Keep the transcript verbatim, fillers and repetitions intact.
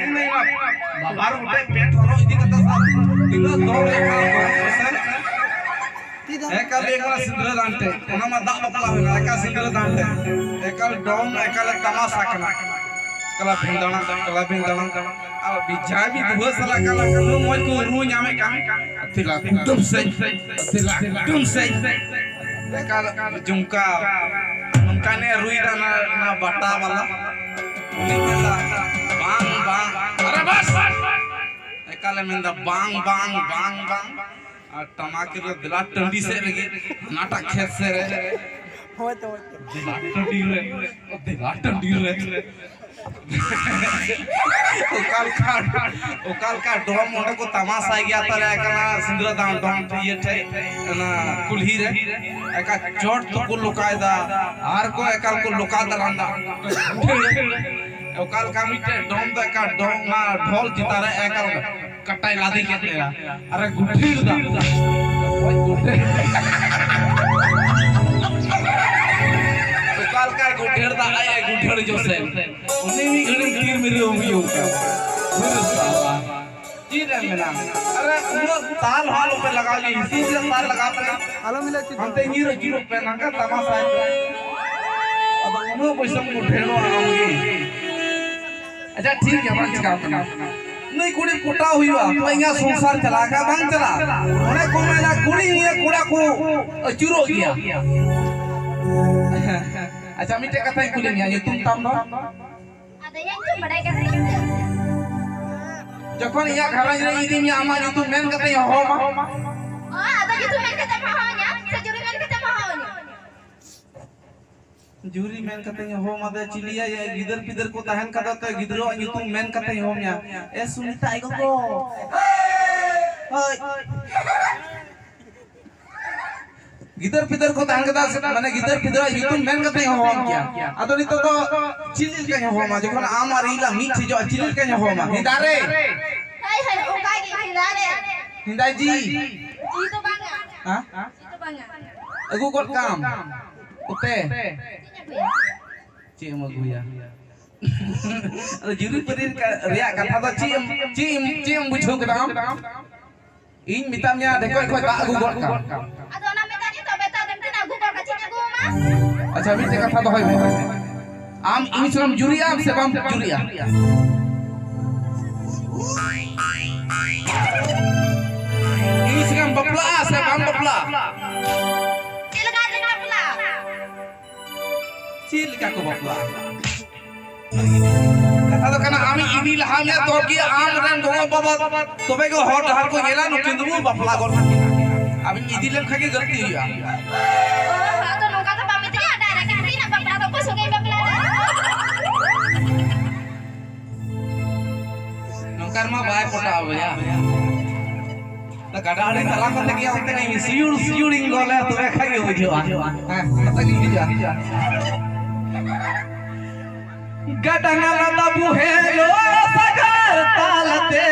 ᱤᱧ ᱢᱮᱱᱟ, ᱵᱟᱵᱟᱨ ᱜᱚᱴᱮᱡ ᱯᱮᱱᱴ ᱦᱚᱨᱚᱜ ᱤᱫᱤ ᱠᱟᱛᱮ ᱥᱟᱵ ᱛᱤᱱᱟᱹᱜ ᱫᱚᱢ ᱞᱮᱠᱷᱟ ᱦᱚᱲ ᱠᱚ ᱥᱮ᱾ ᱮᱠᱟᱞ ᱞᱟᱹᱭ ᱠᱟᱱᱟ ᱥᱤᱸᱫᱽᱨᱟᱹ ᱫᱟᱱ ᱴᱷᱮᱡ, ᱚᱱᱟ ᱢᱟ ᱫᱟᱜ ᱵᱟᱯᱞᱟ ᱦᱩᱭᱱᱟ, ᱮᱠᱟᱞ ᱥᱤᱸᱫᱽᱨᱟᱹ ᱫᱟᱱ ᱴᱷᱮᱡ, ᱮᱠᱟᱞ ᱰᱚᱢ, ᱮᱠᱟᱞ ᱛᱟᱢᱟᱥᱟ ᱠᱟᱱᱟ᱾ ᱠᱟᱞᱟ ᱵᱷᱤᱱᱫᱟᱲᱟ, ᱠᱟᱞᱟ ᱵᱷᱤᱱᱫᱟᱲᱟ᱾ ᱟᱨ ᱵᱤᱡᱟ ᱵᱤᱫᱷᱩᱣᱟᱹ ᱥᱟᱞᱟᱜ ᱠᱟᱞᱟ ᱠᱚ ᱢᱚᱡᱽ ᱠᱚ ᱨᱩ ᱧᱟᱢᱮᱫ ᱠᱟᱱ᱾ ᱛᱤᱞᱟ ᱠᱩᱫᱩᱢ ᱥᱮᱡ, ᱛᱤᱞᱟ ᱠᱩᱫᱩᱢ ᱥᱮᱡ᱾ ᱮᱠᱟᱞ ᱡᱩᱢᱠᱟ, ᱱᱚᱝᱠᱟᱱᱮ ᱨᱩᱭᱫᱟ ᱚᱱᱟ, ᱚᱱᱟ ᱵᱟᱴᱟ ᱵᱟᱞᱟ᱾ ᱩᱱᱤ ᱢᱮᱱᱫᱟ, "ᱵᱟᱝ, ᱵᱟᱝ, ᱟᱨᱮ ᱵᱟᱥ!" ᱮᱠᱟᱞᱮ ᱢᱮᱱᱫᱟ, "ᱵᱟᱝ, ᱵᱟᱝ, ᱵᱟᱝ, ᱵᱟᱝ!" ᱟᱨ ᱴᱟᱢᱟᱠ ᱨᱮ ᱫᱮᱞᱟ ᱴᱟᱺᱰᱤ ᱥᱮᱫ ᱨᱮᱜᱮ, ᱦᱟᱱᱟᱴᱟᱜ ᱠᱷᱮᱛ ᱥᱮᱫ ᱨᱮ᱾ ᱦᱳᱭ ᱛᱚ, ᱦᱳᱭ ᱛᱚ᱾ ᱫᱮᱞᱟ ᱴᱟᱺᱰᱤ ᱨᱮ, ᱫᱮᱞᱟ ᱴᱟᱺᱰᱤ ᱨᱮ᱾ ᱚᱠᱟ ᱞᱮᱠᱟ, ᱚᱠᱟ ᱞᱮᱠᱟ ᱰᱚᱢ ᱚᱸᱰᱮ ᱠᱚ ᱛᱟᱢᱟᱥᱟᱭ ᱜᱮᱭᱟ, ᱛᱟᱦᱞᱮ ᱮᱠᱟᱞ ᱥᱤᱸᱫᱽᱨᱟᱹ ᱫᱟᱱ ᱰᱚᱢ ᱤᱭᱟᱹ ᱴᱷᱮᱡ, ᱚᱱᱟ ᱠᱩᱞᱦᱤ ᱨᱮ ᱮᱠᱟᱞ ᱪᱚᱴ ᱛᱮᱠᱚ ᱞᱚᱠᱟᱭᱮᱫᱟ, ᱟᱨ ᱠᱚ ᱮᱠᱟᱞ ᱠᱚ ᱞᱚᱠᱟ ᱫᱟᱨᱟᱢ ᱫᱟ᱾ ᱚᱠᱟ ᱞᱮᱠᱟ ᱢᱤᱫᱴᱮᱡ ᱰᱚᱢ ᱫᱚ ᱮᱠᱟᱞ ᱰᱚᱢ, ᱚᱱᱟ ᱰᱷᱚᱞ ᱪᱮᱛᱟᱱ ᱨᱮ ᱮᱠᱟᱞ ᱠᱟᱴᱟᱭ ᱞᱟᱫᱮ ᱠᱮᱫ ᱛᱟᱭᱟ᱾ ᱟᱨᱮ ᱜᱩᱴᱷᱤᱨ ᱫᱟ᱾ ᱚᱠᱚᱭ ᱜᱩᱴᱷᱤᱨ? ᱚᱠᱟ ᱞᱮᱠᱟᱭ ᱜᱩᱴᱷᱤᱨ ᱫᱟ, ᱟᱡ ᱮ ᱜᱩᱴᱷᱤᱨ ᱡᱚᱥᱮᱱ᱾ ᱩᱱᱤ ᱢᱤᱫ ᱜᱷᱟᱹᱲᱤᱡ ᱛᱤᱨ ᱢᱤᱨᱟᱹᱣ ᱦᱩᱭᱩᱜ ᱠᱟᱱᱟ᱾ ᱦᱩᱭ ᱥᱟᱞᱟ᱾ ᱪᱮᱫ ᱮᱢ ᱢᱮᱱᱟ? ᱟᱨᱮ ᱩᱱᱟᱹᱜ ᱛᱟᱞ ᱦᱚᱸ ᱟᱞᱚᱯᱮ ᱞᱟᱜᱟᱣ ᱜᱮ, ᱦᱤᱥᱤᱱ ᱨᱮ ᱛᱟᱞ ᱞᱟᱜᱟᱣ ᱯᱮ᱾ ᱟᱞᱚᱢ ᱦᱤᱞᱟᱹᱜ ᱪᱮᱫ ᱦᱟᱱᱛᱮ ᱧᱤᱨ ᱟᱹᱪᱩᱨᱚᱜ ᱯᱮ, ᱱᱟᱝᱠᱟ ᱛᱟᱢᱟᱥᱟᱭ ᱯᱮ᱾ ᱟᱫᱚ ᱩᱱᱟᱹᱜ ᱯᱚᱭᱥᱟᱢ ᱜᱩᱴᱷᱤᱨᱚᱜᱼᱟ ᱟᱢ ᱜᱮ᱾ ᱟᱪᱪᱷᱟ, ᱴᱷᱤᱠ ᱜᱮᱭᱟ, ᱵᱟᱝ ᱪᱤᱠᱟᱹᱣ ᱠᱟᱱᱟ᱾ ᱱᱩᱭ ᱠᱩᱲᱤ ᱯᱚᱴᱟᱣ ᱦᱩᱭᱩᱜᱼᱟ, ᱛᱚᱵᱮ ᱤᱧᱟᱹᱜ ᱥᱚᱝᱥᱟᱨ ᱪᱟᱞᱟᱜᱼᱟ, ᱵᱟᱝ ᱪᱟᱞᱟᱜᱼᱟ? ᱚᱱᱮ ᱠᱚ ᱢᱮᱱᱟ, ᱠᱩᱲᱤ ᱱᱤᱭᱟᱹ ᱠᱚᱲᱟ ᱠᱚ ᱟᱹᱪᱩᱨᱚᱜ ᱜᱮᱭᱟ᱾ ᱟᱪᱪᱷᱟ, ᱢᱤᱫᱴᱮᱡ ᱠᱟᱛᱷᱟᱧ ᱠᱩᱞᱤ ᱢᱮᱭᱟ, ᱧᱩᱛᱩᱢ ᱛᱟᱢ ᱫᱚ? ᱟᱫᱚ ᱤᱧᱟᱹᱜ ᱧᱩᱛᱩᱢ ᱵᱟᱰᱟᱭ ᱠᱟᱛᱮ ᱪᱮᱫ ᱮᱢ ᱪᱤᱠᱟᱹᱭᱟ? ᱡᱚᱠᱷᱚᱱ ᱤᱧᱟᱹᱜ ᱜᱷᱟᱨᱚᱸᱡᱽ ᱨᱮ ᱤᱫᱤ ᱢᱮᱭᱟ, ᱟᱢᱟᱜ ᱧᱩᱛᱩᱢ ᱢᱮᱱ ᱠᱟᱛᱮ ᱦᱚᱦᱚ ᱟᱢᱟ᱾ ᱚ, ᱟᱫᱚ ᱧᱩᱛᱩᱢ ᱢᱮᱱ ᱠᱟᱛᱮ ᱦᱚᱦᱚ ᱟᱹᱧᱟ ᱥᱮ ᱡᱩᱨᱤ ᱢᱮᱱ ᱠᱟᱛᱮ ᱦᱚᱦᱚ ᱟᱹᱧᱟ? ᱡᱩᱨᱤ ᱢᱮᱱ ᱠᱟᱛᱮᱧ ᱦᱚᱦᱚ ᱟᱢᱟ, ᱪᱤᱞᱤᱭᱟ? ᱜᱤᱫᱟᱹᱨ ᱯᱤᱫᱟᱹᱨ ᱠᱚ ᱛᱟᱦᱮᱱ ᱠᱷᱟᱱ ᱫᱚ ᱜᱤᱫᱽᱨᱟᱹᱣᱟᱜ ᱧᱩᱛᱩᱢ ᱢᱮᱱ ᱠᱟᱛᱮᱧ ᱦᱚᱦᱚ ᱟᱢᱟ᱾ ᱮ ᱥᱩᱱᱤᱛᱟ, ᱟᱭ ᱜᱚᱜᱚ᱾ ᱦᱳᱭ᱾ ᱜᱤᱫᱟᱹᱨ ᱯᱤᱫᱟᱹᱨ ᱠᱚ ᱛᱟᱦᱮᱱ ᱠᱷᱟᱱ ᱫᱚ, ᱢᱟᱱᱮ, ᱜᱤᱫᱟᱹᱨ ᱯᱤᱫᱟᱹᱨᱟᱜ ᱧᱩᱛᱩᱢ ᱢᱮᱱ ᱠᱟᱛᱮᱧ ᱦᱚᱦᱚ ᱟᱢ ᱠᱮᱭᱟ᱾ ᱟᱫᱚ ᱱᱤᱛᱚᱜ ᱫᱚ ᱪᱤᱞᱤ ᱞᱮᱠᱟᱧ ᱦᱚᱦᱚ ᱟᱢᱟ? ᱡᱚᱠᱷᱚᱱ ᱟᱢ ᱟᱨ ᱤᱧ ᱞᱟᱝ ᱢᱤᱫ ᱴᱷᱮᱡᱚᱜᱼᱟ, ᱪᱤᱞᱤ ᱞᱮᱠᱟᱧ ᱦᱚᱦᱚ ᱟᱢᱟ? ᱦᱮᱸᱫᱟ ᱨᱮ᱾ ᱦᱳᱭ, ᱦᱳᱭ, ᱚᱱᱠᱟ ᱜᱮ, ᱦᱮᱸᱫᱟ ᱨᱮ᱾ ᱦᱮᱸᱫᱟ ᱡᱤ᱾ ᱡᱤ ᱫᱚ ᱵᱟᱝᱟ᱾ ᱦᱮᱸ? ᱡᱤ ᱫᱚ ᱵᱟᱝᱟ᱾ ᱟᱹᱜᱩ ᱜᱚᱫ ᱠᱟᱢ᱾ ᱚᱛᱮ᱾ ᱪᱮᱫ ᱮᱢ ᱟᱹᱜᱩᱭᱟ? ᱪᱮᱫ ᱮᱢ ᱟᱹᱜᱩᱭᱟ? ᱟᱫᱚ ᱡᱩᱨᱤᱯᱟᱹᱨᱤ ᱨᱮᱭᱟᱜ ᱠᱟᱛᱷᱟ ᱫᱚ ᱪᱮᱫ ᱮᱢ, ᱪᱮᱫ ᱮᱢ, ᱪᱮᱫ ᱮᱢ ᱵᱩᱡᱷᱟᱹᱣ ᱠᱮᱫᱟ ᱟᱢ? ᱤᱧ ᱢᱮᱛᱟᱢ ᱧᱟ ᱰᱷᱮᱠᱚᱡ ᱠᱷᱚᱡ ᱫᱟᱜ ᱟᱹᱜᱩ ᱜᱚᱫ ᱠᱟᱜ᱾ ᱟᱫᱚ ᱚᱱᱟ ᱢᱮᱛᱟᱫ ᱫᱚ ᱵᱮᱴᱟ ᱫᱚ ᱢᱤᱫᱴᱮᱱ ᱟᱹᱜᱩ ᱜᱚᱫ ᱠᱟᱜ, ᱪᱮᱫ ᱟᱹᱜᱩ ᱟᱢᱟ? ᱟᱪᱪᱷᱟ, ᱢᱤᱫᱴᱮᱡ ᱠᱟᱛᱷᱟ ᱫᱚᱦᱚᱭ ᱢᱮ, ᱟᱢ ᱤᱧ ᱥᱟᱞᱟᱜ ᱮᱢ ᱡᱩᱨᱤᱜᱼᱟ ᱥᱮ ᱵᱟᱢ ᱡᱩᱨᱤᱜᱼᱟ? ᱤᱧ ᱥᱟᱞᱟᱜ ᱮᱢ ᱵᱟᱯᱞᱟᱜᱼᱟ ᱥᱮ ᱵᱟᱢ ᱵᱟᱯᱞᱟᱜᱼᱟ? ᱪᱮᱫ ᱞᱮᱠᱟ ᱨᱮ ᱵᱟᱯᱞᱟ? ᱪᱮᱫ ᱞᱮᱠᱟ ᱠᱚ ᱵᱟᱯᱞᱟᱜᱼᱟ? ᱠᱟᱛᱷᱟ ᱫᱚ ᱠᱟᱱᱟ, ᱟᱢᱤᱧ ᱤᱫᱤ ᱞᱟᱦᱟ ᱢᱮᱭᱟ, ᱛᱚᱵᱮ ᱟᱢ ᱨᱮᱱ ᱜᱚᱜᱚ ᱵᱟᱵᱟ ᱛᱚᱵᱮ ᱜᱮ ᱦᱚᱨ ᱰᱟᱦᱟᱨ ᱠᱚ ᱧᱮᱞᱟ, ᱱᱩᱠᱤᱱ ᱫᱚᱵᱚ ᱵᱟᱯᱞᱟ ᱜᱚᱫ ᱠᱟᱠᱤᱱᱟ᱾ ᱟᱢᱤᱧ ᱤᱫᱤ ᱞᱮᱱᱠᱷᱟᱱ ᱜᱮ ᱜᱟᱹᱞᱛᱤ ᱦᱩᱭᱩᱜᱼᱟ᱾ ᱚ, ᱟᱫᱚ ᱱᱚᱝᱠᱟ ᱫᱚ ᱵᱟᱢ ᱢᱮᱛᱟᱹᱧᱟ, direct ᱤᱧ ᱢᱮᱛᱟᱭᱟ, ᱵᱟᱯᱞᱟ ᱫᱚ ᱚᱠᱚᱭ ᱥᱚᱸᱜᱮ ᱵᱟᱯᱞᱟ ᱫᱚ? ᱱᱚᱝᱠᱟ ᱨᱮᱢᱟ ᱵᱟᱭ ᱯᱚᱴᱟᱣ ᱵᱚᱭᱟ᱾ ᱜᱟᱰᱟ ᱟᱲᱮ ᱪᱟᱞᱟᱣ ᱠᱟᱛᱮ ᱜᱮ ᱚᱱᱛᱮ ᱨᱮ ᱥᱤᱭᱩᱲ ᱥᱤᱭᱩᱲᱤᱧ ᱜᱚᱞᱟ, ᱛᱚᱵᱮ ᱠᱷᱟᱡ ᱜᱮ ᱵᱩᱡᱷᱟᱹᱜᱼᱟ᱾ ᱦᱮᱸ, ᱠᱟᱛᱷᱟ ᱜᱤᱧ ᱵᱩᱡᱷᱟᱹᱜᱼᱟ᱾ ᱜᱟᱰᱟ ᱱᱟᱞᱟ ᱛᱟᱵᱩ ᱦᱮᱞᱳ ᱥᱟᱜᱟᱨ ᱛᱟᱞᱟᱛᱮ᱾